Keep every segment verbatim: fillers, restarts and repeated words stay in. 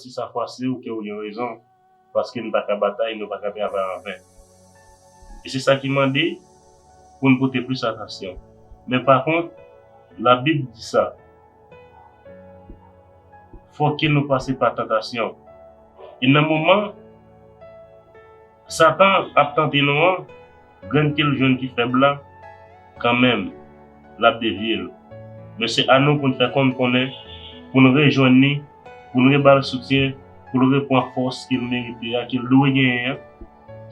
Si sa fwase w ke w gen rezon, paske n pa ka batay, nou pa ka travay anven. E se sa ki mande pou n pote plis atansyon. Men pa kont, Labib di sa, fò ke nou pase pa tantasyon. E nan moman Satan ap tante nou an, grenn ke l jwenn ki fèb la, kanmenm, l ap devye l. Men se a nou pou n fè kò n konnen, pou n rejwenn li, pou n reba l soutyen, pou l repran fòs ke l merite a, ke l dwe genyen an,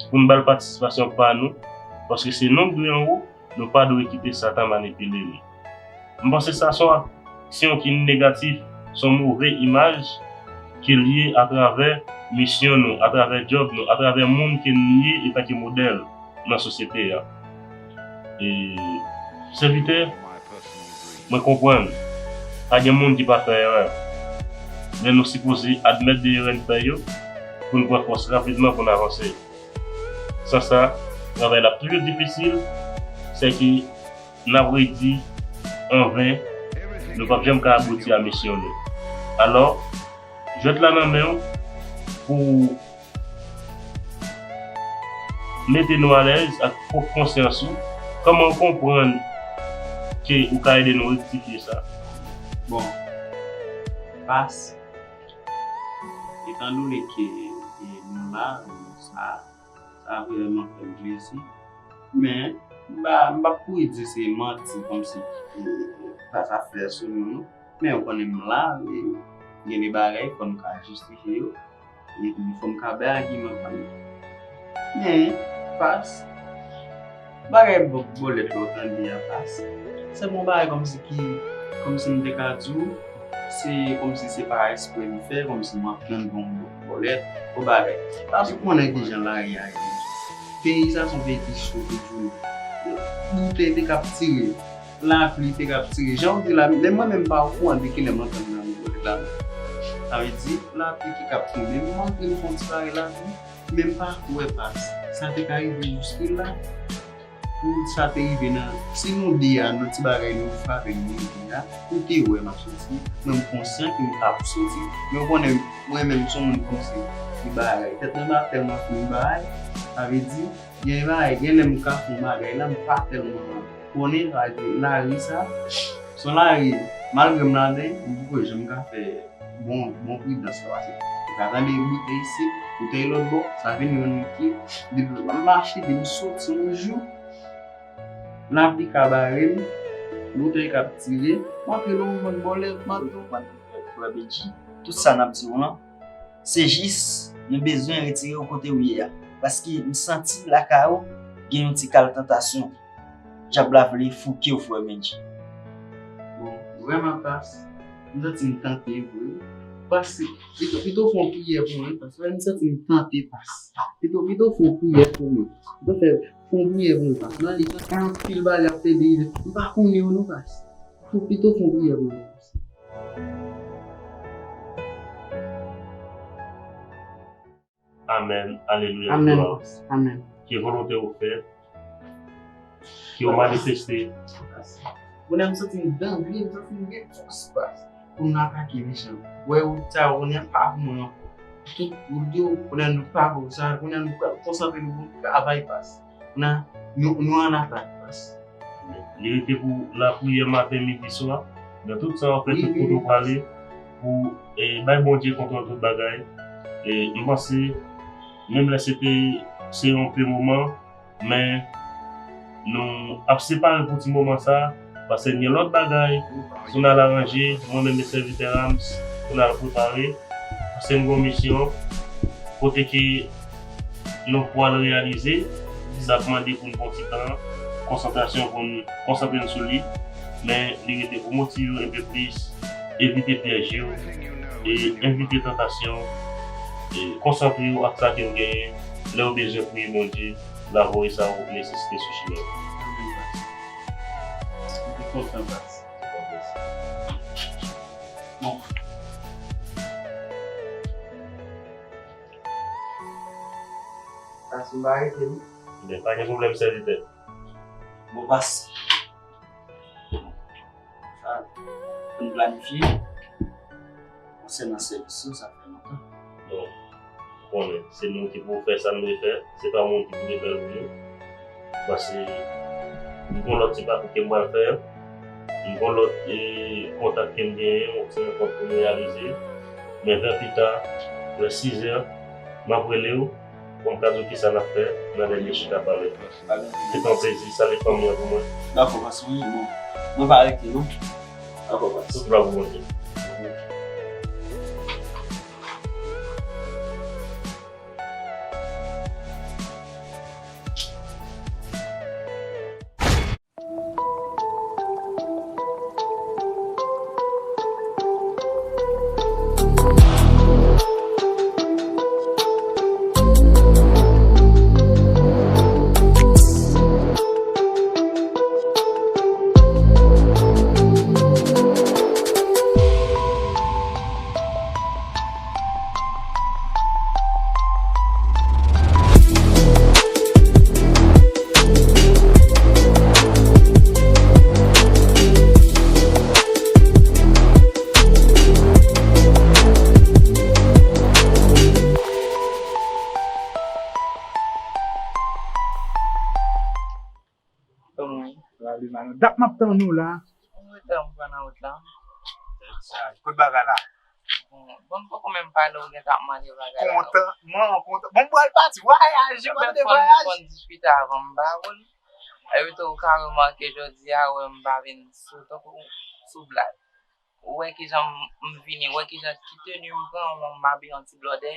pou n ba l patisipasyon pa nou, paske se nou k dwe anwo, nou pa dwe kite Satan manipile nou. M panse sa se yon aksyon ki negatif, se yon move imaj ke l ye atravè misyon nou, atravè djòb nou, atravè moun ke n ye etanke modèl nan sosyete a. E, sèvitè, mwen konprann, pa gen moun ki pa fè erè, men nou sipoze admèt de erè n fè yo pou n pran fòs rapidman pou n avanse. San sa, travay la ap toujou difisil, sèke n ap redi anven, nou p ap janm ka abouti a misyon nou. Alò, jwèt la nan men w pou mete nou alèz ak pwòp konsyans ou. Kòman w konprann ke ou ka ede nou rektifye sa? Bon, Pas, etandone ke, e, nou la, e, sa, sa vrèman fè m plezi. Men, m pa, m p ap kouri di se manti, kòmsi, e, e, Pas ap fè sou nou, non. Men, ou konnen m la, e, gen de bagay, fò m ka jistifye yo. Epi, fò m ka bay agiman pa m. Men, Pas, bagay bò-, bòlèt la ou tande a, Pas, se yon bagay kòmsi ki, kòmsi m te ka di w, se kòmsi se pa eksprè m fè, kòmsi m ap pran yon bòlèt, yon bagay. Pas, ou konnen kijan lari a ye. Peyi sa se yon peyi ki cho toujou. Boutèy te k ap tire. Lapli te k ap tire. Jan w di la, menm mwen menm m pa okouran de kilè m antre nan bòlèt la. Sa vle di, lapli te k ap tonbe. M antre m fè yon ti bagay lapli, men m pa kwè Pas. Sa te ka rive jiske la. Pou sa te rive nan, si nou de a, nan ti bagay nou frape nou rive a, ou te wè m ap soti. Mwen m konsyan ke m t ap soti. Men w konnen, mwen menm se yon moun kòmsi ki bagay. Tèt mwen pa tèlman fin bagay. Sa vle di, Gen bagay, gen lè m ka fè yon bagay la, m pa tèlman konnen, sa vle di, lari sa, se yon lari, malgre m ladan, m poko janm ka fè bon, bon pridans la, paske ou ka tande boutèy isit, boutèy lòt bò, sa vin yon moun ki, depi m ap mache, depi m soti yon jou, lapli ka bare m, boutèy k ap tire, m antre nan yon bann bòlèt, m antre nan yon bann frè Benji, tout sa n ap di w lan, Se jis, nou bezwen retire w kote w ye a. Paske m santi lakay ou gen yon ti kal tantasyon. Dyab la vle fouke w, frè Benji. Bon, vrèman, Pas, m santi m tante vre. Pas, pito, pito fè yon priyè pou mwen, Pas. M santi m tante, Pas. Pito, pito fè yon priyè pou mwen. Pito fè, fè yon priyè pou mwen, Pas. Nan li, gen anpil bagay ap fè de, m pa konnen yo non, Pas. Pito fè yon priyè pou mwen, Pas. Amèn. Alelouya. Amèn. Glwa. Amèn. Ke volonte w fèt. Ke w manifeste. Bonè m santi m danje, m santi m gen fòs, Pas. Pou m atake mechan. Wè, ou sa, ou pa pou mwen ankò. Tout, ou di, ou konnen nou pa pou sa, konnen nou pral konsantre nou pou travay, Pas. Nan, nou, nou an atak, Pas. Li rete pou lapriyè maten, midi, swa. Nan tout sa w ap fè, tout kote w prale, pou, e, bay Bondye kontwòl tout bagay. E, m panse, menm lè se te, se yon pe moman, men nou ap separe pou ti moman sa, paske gen lòt bagay pou n al aranje, mwen menm e sèvitè Rams, pou n al prepare, paske n gen yon misyon, kote ke nou pral reyalize, sa ap mande pou n pran ti tan, konsantrasyon pou n konsantre n sou li, men li rete pou motive w enpe plis, evite pyèj yo, e evite tantasyon, e konsantre w ak sa ke w genyen, lè w bezwen priye Bondye, l a voye sa w nesesite sou chimen w. Mwen te kontan, Pas. Bon. Pas, m pa rete, non. Men pa gen pwoblèm, sèvitè. Bon, Pas. Sa, pou n planifye konsènan sèvis yo, sa fè lontan. konnen. Se nou ki pou fè sa n dwe fè, se pa moun ki pou te fè l pou nou. Paske m gon lòt ti pati ke m pral fè, m gon lòt, e, kontak ke m genyen, yon ti rankont pou m reyalize. Men vè pita, vè sizè, m ap rele w, pou m ka di w kisa n ap fè nan dènye chita pale. Se te yon plezi, salye fanmi an pou mwen. Dakò, pase yon bon. Mwen pa rete, non. Dakò, pase. Tout glwa pou Bondye. Kòman w ye? Rale malandra. Dat m ap tann ou la. Mwen rete m pran nan wout la. Kot bagay la? Bon, bon, m poko menm pale, ou gentan ap mande bagay la. Kontan, mwen kontan. Bon, m pral pati. Vwayaje, mwen te vwayaje. Fòn diskite avan m ba ou l. Epi tou, ou ka remake jodi a, wè m pa vin sou, tankou sou blag. Ou wè kijan m, m vini, ou wè kijan ki teni m pran, m abiye yon ti blòdè.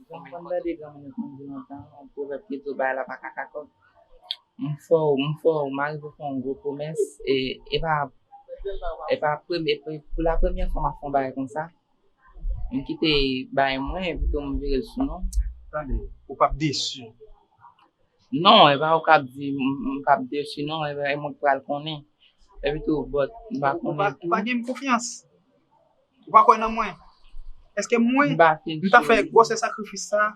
Jan m konn tande granmoun yo konn di lontan, yon pwovèb ki di w bagay la pa ka kakòk. M fè w, m fè w, m arive fè yon gwo pwomès, e, e pa, e pa premye, pou, pou la premyè fwa m ap fè yon bagay konsa. M kite bagay mwen, epi tou m vire l sou nou. Tande, ou p ap desi. Non, e pa ou k ap di m, m p ap desi, non, e, e mwen k pral konnen. Epi tou, bòt, m pa konnen tou. Ou pa gen m konfyans. Ou pa kwè nan mwen. Èske mwen, m ta fè gwosè sakrifis sa?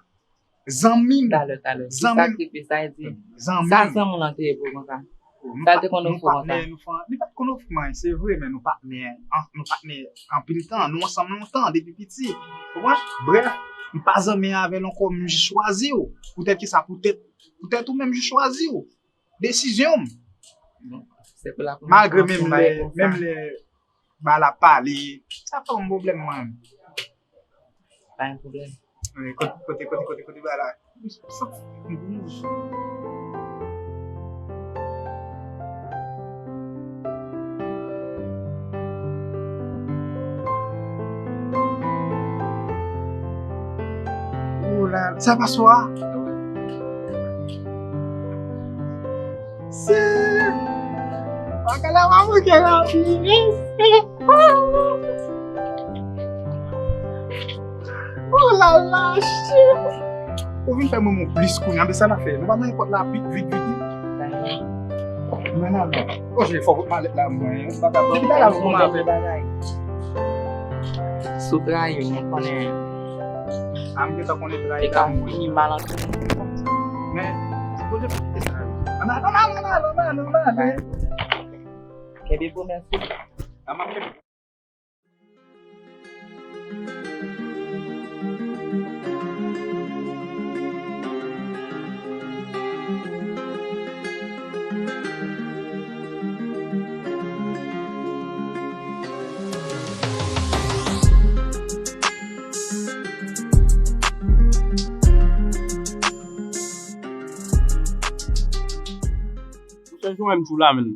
Zanmi m. Talè, talè. Zanmi m. Sakrifis sa, e di, zanmi m. Sa zanmi w lan te ye pou konsa. Sa l te konn ofri w konsa. Nou patnè, nou fan, li pa t konn ofri m anyen, se vre, men nou patnè, an, nou patnè anpil tan, nou ansanm lontan, depi piti. Ou konprann? Brèf, m pa zanmi avè l ankò, m jis chwazi w. Poutèt kisa? Poutèt, poutèt ou menm jis chwazi w. Desizyon m. Malgre menm lè, menm lè, ba l ap pale. Sa pa yon pwoblèm mwen. Pa yon pwoblèm. Wi, kote, kote, kote, kote, kote ba la. Oh la, sa pa swa. Se bagay la pa manke rapi. Oh la la, shit. Ou vin fè mwen moun plis kounye a, men sa n a fè? Nou pa nan nenpòt la, vit, vit, vit, vit. Mwen nan, non. Oh, je, fòk ou malèt la, mwen. Bagay, bagay, bagay. Sou trayi, mwen konnen. A, m gentan konnen trayi la. E ka fini mal antre. Men, se poze pa kite sa. Ann al, ann al, ann al, ann al, ann al. Kenbe pwomès ou. A, m ap kenbe. Ou chèche w menm tou la menm.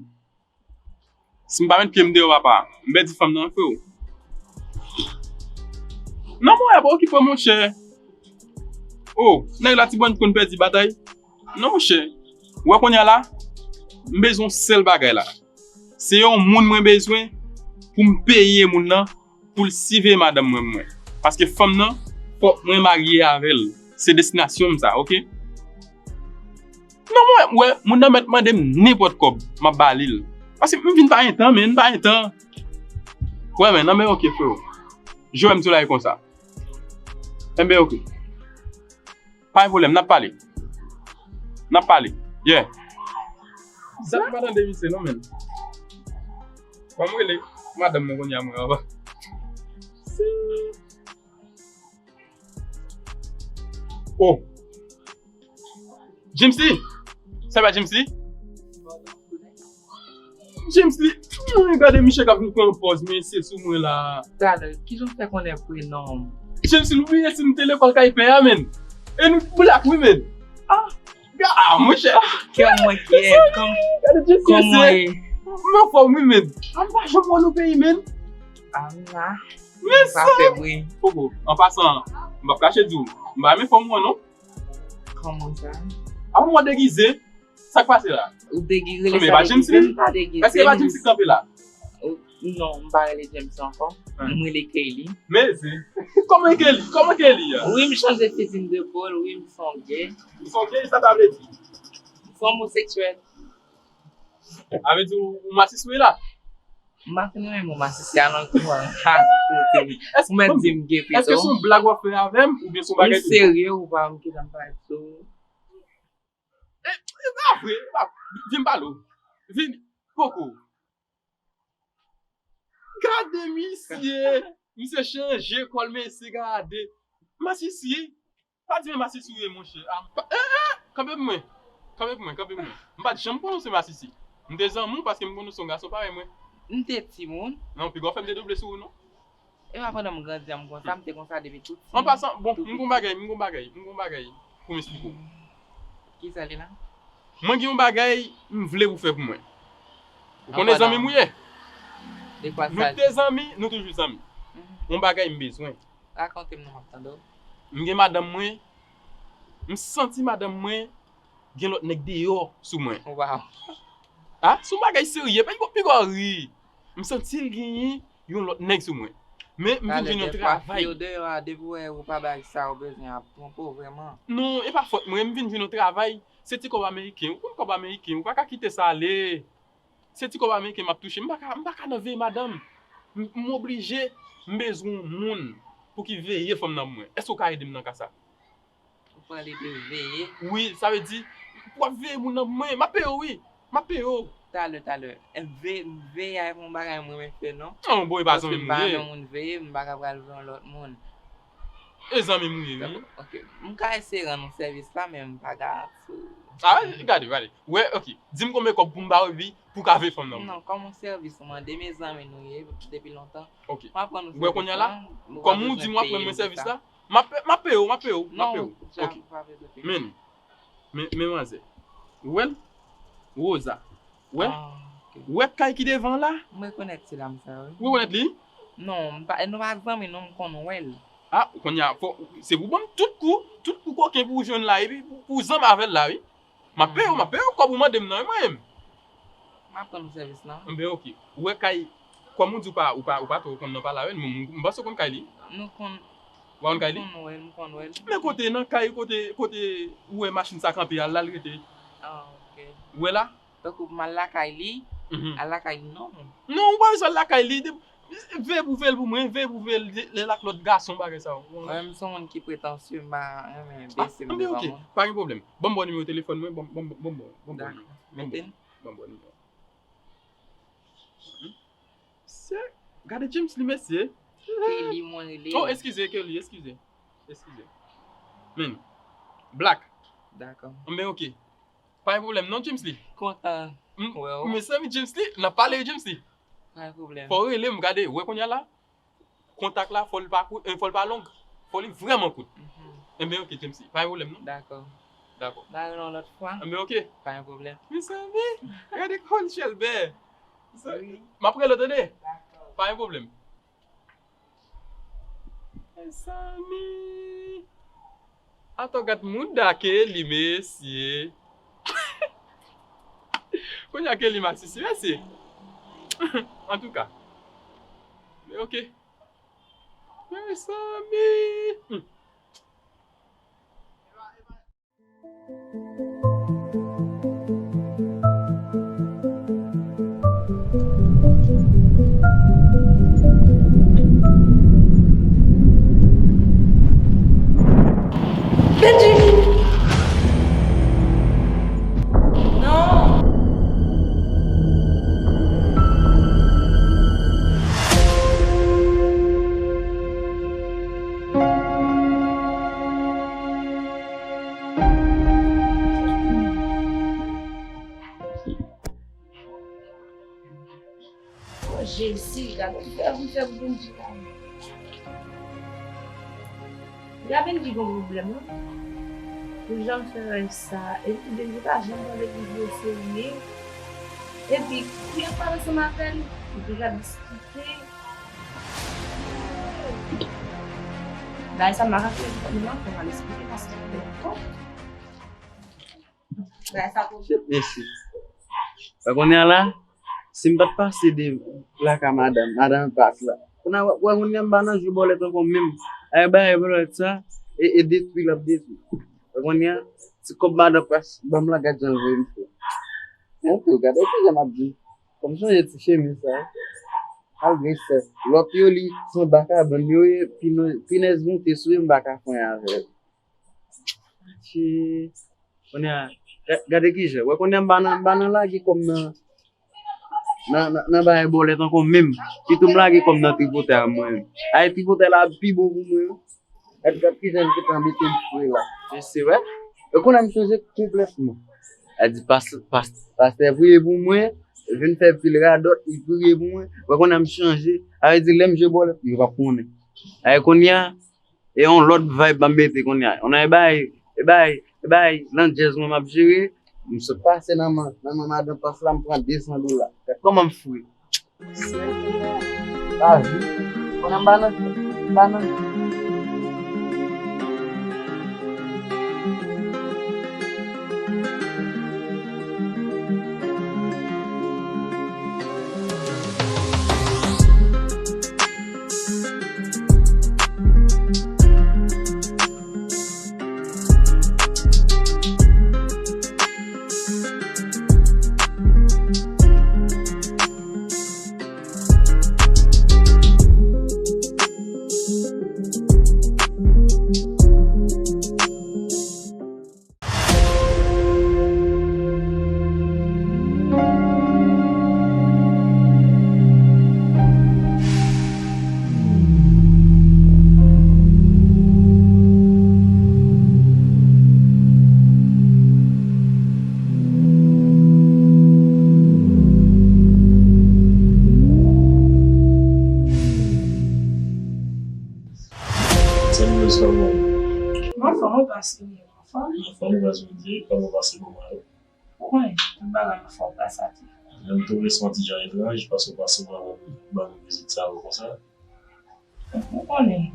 Si m pa met pye m deyò, papa, m pèdi fanm nan, freo. Non, mwen, pa okipe w, monchè. O, nèg la, ti bòn konn pèdi batay. Non, monchè. Ou wè kounye a la, m bezwen yon sèl bagay la. Se yon moun mwen bezwen pou m peye moun nan pou l siveye madanm mwen pou mwen. Paske fanm nan, fòk mwen marye avè l. Se destinasyon m sa, oke? Non, mwen, wè, moun nan mèt mande m nenpòt kòb, m ap ba li l. Paske m vin pa gen tan, men m pa gen tan. Wè, men, non, men oke, freo. Jowè m sou la e konsa. Enben, oke. Pa gen pwoblèm, n ap pale. N ap pale. Yeah. Sa pa tande misye, non, men. Ban m rele madanm mwen kounye a, mwen, anvan. Oh. James Lee! Sa va, James Lee? James Lee, mwen gade misye k ap vin pran pòz mesye sou mwen la. Talè, kijan w fè konnen prenon m? James Lee, nou bliye si nou te lekòl kay pè a, menn. E nou blak, wi, menn. Ah, ah, monchè. Kè mwen kè, kòm, gade James Lee, kòman se, e? Mwen anfòm, wi, menn. A, m pa janm wè w nan peyi, menn. A, m la. Men sa. Poko, an pasan, m p ap kache di w, m pa renmen fòm ou an, non. Kòman sa? A, mwen degize. Sa k pase la? Ou degize, men sa pa James degize, Lee? M pa degize. Èske pa James Lee k kanpe la? Non, m pa rele James ankò. M rele Kelly. Men se, kòman Kelly? Kòman Kelly a? Wi, m chanje fizi m de pòl, wi, m se yon gay. Ou se yon gay, sa ta vle di? M se yon omoseksyèl. A vle di ou, ou masisi wi la? M pa fin renmen mo masisi a non, kouman? Ha, kote li? Ou mèt di m gay pito. Èske se yon blag w ap fè avè m oubyen se yon bagay? M serye, ou pa m ki janm pale sou. E, e pa vre, e pa, vin pale w. Vin, poko. Gade misye, misye chanje kòl mesye, gade. Masisi, pa di men masisi ou ye, monchè. Ah, pa, eh, eh, kanpe pou mwen. Kanpe pou mwen, kanpe pou mwen. M pa t janm konnen w se masisi. M te zanmi w paske m konnen w se yon gason parèy mwen. M te timoun. Non, piga w fè m te double sou ou, non. E pa pandan m grandi a m konsa, m te konsa depi tout timoun. An pasan, bon, m gon bagay, m gon bagay, m gon bagay pou m esplike w. Kisa li la? Mwen gen yon bagay m vle pou w fè pou mwen. Ou konnen zanmi m ou ye. Nou te zanmi, nou toujou zanmi. Yon bagay m bezwen. Rakonte m non, m ap tande w. M gen madanm mwen, m santi madanm mwen gen lòt nèg deyò sou mwen. Waw. A, se yon bagay serye, pa piga w ri. M santi l genyen yon lòt nèg sou mwen. Men m vin jwenn yon travay. Talè, dèfwa, fi yo deyò a, depi w wè ou pa bay sa ou bezwen, y ap twonpe w vrèman. Non, e pa fòt mwen, m vin jwenn yon travay. Se ti kòb ameriken, ou konn kòb ameriken, ou pa ka kite sa ale. Se ti kòb ameriken m ap touche, m pa ka, m pa ka nan veye madanm. M, m oblije, m bezwen yon moun pou ki veye fanm nan pou mwen. Èske w ka ede m nan ka sa? Ou pale de veye? Wi, sa vle di, w ap veye moun nan pou mwen, m ap peye w wi, m ap peye w. Talè, talè. Ve-, veye a e pa yon bagay mwen renmen fè non. Non, bon, e pa zanmi m ou ye. Paske m pa renmen moun veye m, m pa ka pral veye yon lòt moun. E zanmi m ou ye, wi. Dakò, ok. M ka eseye rann ou sèvis la, men m pa garanti w. A, gade, gade. Wè, ok. Di m konbyen kòb pou m ba w epi pou w ka veye fanm nan. Non, kòm yon sèvis ou mande, men zanmi nou ye depi lontan. Ok. M ap rann ou sèvis la. Wè kounye a la, kòm ou di m w ap rann mwen sèvis la, m ap, m ap peye w, m ap peye w, m ap peye w. Non, ou pa bezwen peye m. Men, men, men manzè. Ou wè l? Rosa. Wè? Ah, ok. Ou wè kay ki devan la? M rekonèt ti dam sa, wi. Ou rekonèt li? Non, m pa, nou pa zanmi, non, m konn wè l. Ah, kounye a, fò, se pou ban m tout kou, tout kou koken pou w jwenn la, epi pou, pou w zanmi avè l la, wi. M ap peye w, m ap peye w kòb ou mande m nan, wi, mwen menm. M ap rann ou sèvis la. Enben, ok. Ou wè kay, kòm ou di w pa, ou pa, ou pa twò konn nan pale avè l, men m, m panse w konn kay li. Nou konn. Ou pa konn kay li? M konn wè l, m konn wè l. Men kote nan kay, kote, kote ou wè machin sa kanpe a, la l rete. Ah, ok. Ou wè la? Tankou pou m al lakay li, al lakay li non. Non, ou pa bezwen al lakay li. De, veye pou veye l pou mwen, veye pou veye l, lè l ak lòt gason, bagay sa yo. Wè, m se yon moun ki pretansye, m pa renmen bese m devan moun. Ah, ok, pa gen pwoblèm. Ban m ba w nimewo telefòn mwen, ban m, ban m, ban m, ban m ba w. Ban m ba w nimewo. Ban m ba w nimewo. Se, gade James li, mesye. Kelly mwen rele. Oh, eskize, Kelly, eskize. Eskize. Men, Black. Dakò. Enben, ok. Pa gen pwoblèm non, James li. Kontan wè w. Mezanmi, James li, n ap pale wi, James li. Pa gen pwoblèm. Fò w rele m, gade, wè kounye a la. Kontak la, fò l pa kout, eh, fò l pa long. Fò li vrèman kout. Mhm. Enben, ok, James li. Pa gen pwoblèm non. Dakò. Dakò. N a rele yon lòt fwa. Enben, ok. Pa gen pwoblèm. Mezanmi, gade kòman l chèlbè. Wi. M ap rele w, tande? Dakò. Pa gen pwoblèm. Mezanmi. Atò gad mouda Kelly, mesye. Kounye a Kelly masisi, mesye. Antouka. Men ok. Mezanmi. Hmm. Benji! Non! Ti, gade ki fè, ki fè pou Bendji la. Gade Bendji gon pwoblèm, non? Pou jan m fè wè sa, epi Bendji pa janm mande pou vye serye. Epi, pou y ap pale ansanm avè l, epi y ap diskite. Bagay sa m pa ka fè li kòm nan, fò m al eksplike paske m konn. Bagay sa pou Shit, mesye. Sa konnen la, si m pa t pase de lakay madanm, madanm pa t la. Kounye a, wè, wè, kounye a m pa nan jwe bòlèt ankò menm. Ay, bay bòlèt sa, e, e detwi l ap detwi. Wè, kounye a, ti kòb madanm pa ban m la, gad jan l voye m fè. Men tou, gade ki jan m ap di. Fò m chanje ti chemiz sa. Al gen sèf. Lòt yo, li, se yon vakabon yo ye, pino-, pinèz moute sou yo, m pa ka fè anyen avè l. Ti, kounye a, ga-, gade kijan. Wè, kounye a m pa nan, m pa nan lage kòm nan, nan, nan, nan bagay bòlèt ankò menm. Pitou m lage kòm nan tripotay mwen menm. Ay, tripotay la pi bon pou mwen. Gad, gad kijan l gentan mete m fre la. Mesye, wè. E kounye a m chanje konplètman. A di pas-, pas-, pastè priye pou mwen, vin fè pil radòt, li priye pou mwen. Wè, kounye a m chanje. A vle di, lè m jwe bòlèt, yo p ap konnen. Ay, kounye a, e yon lòt vibe m ap mete kounye a. On a e bay, e bay, e bay, nan djèz mwen m ap jere. M sot pase nan man, nan man madan pas la, m pran de san dola. Gad kòman m fre. Lavi. Konnen m pa nan, m pa nan. Salut, Miss Ramon. Mwen anfòm, ou pase? Anfòm? Anfòm, gras Bondye, kòman w pase moman yo? Mwen, tout bagay anfòm, gras a Dye. Men m twouve se yon ti jan etranj, paske w pa souvan ban nou vizit sa yo konsa. Ou konnen,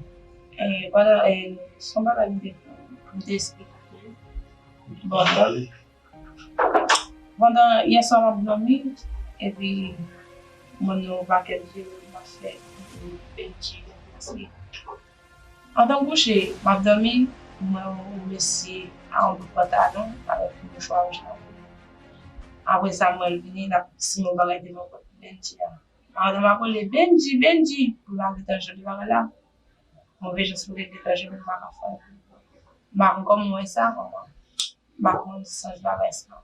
eh, pandan, eh, se yon bagay m te, m te esplike. Bon, pale. Pandan yè swa m ap dòmi, epi m wè yon pakèt vye wòch m ap fè, Bendji, Bendji. Pandan m kouche, m ap dòmi, m wè yon mesye a yon bout pantalon avèk yon mouchwa wouj nan men l. Apre sa, m wè l vini, l ap simen yon bagay devan pòt Bendji a. Madanm ap rele, "Bendji, Bendji!" Pou l pa gentan jwenn bagay la. Move chans pou l gentan jwenn, m pa ka fè anyen. M pa konn kòman w wè sa, kòman. M pa konn sans bagay sa.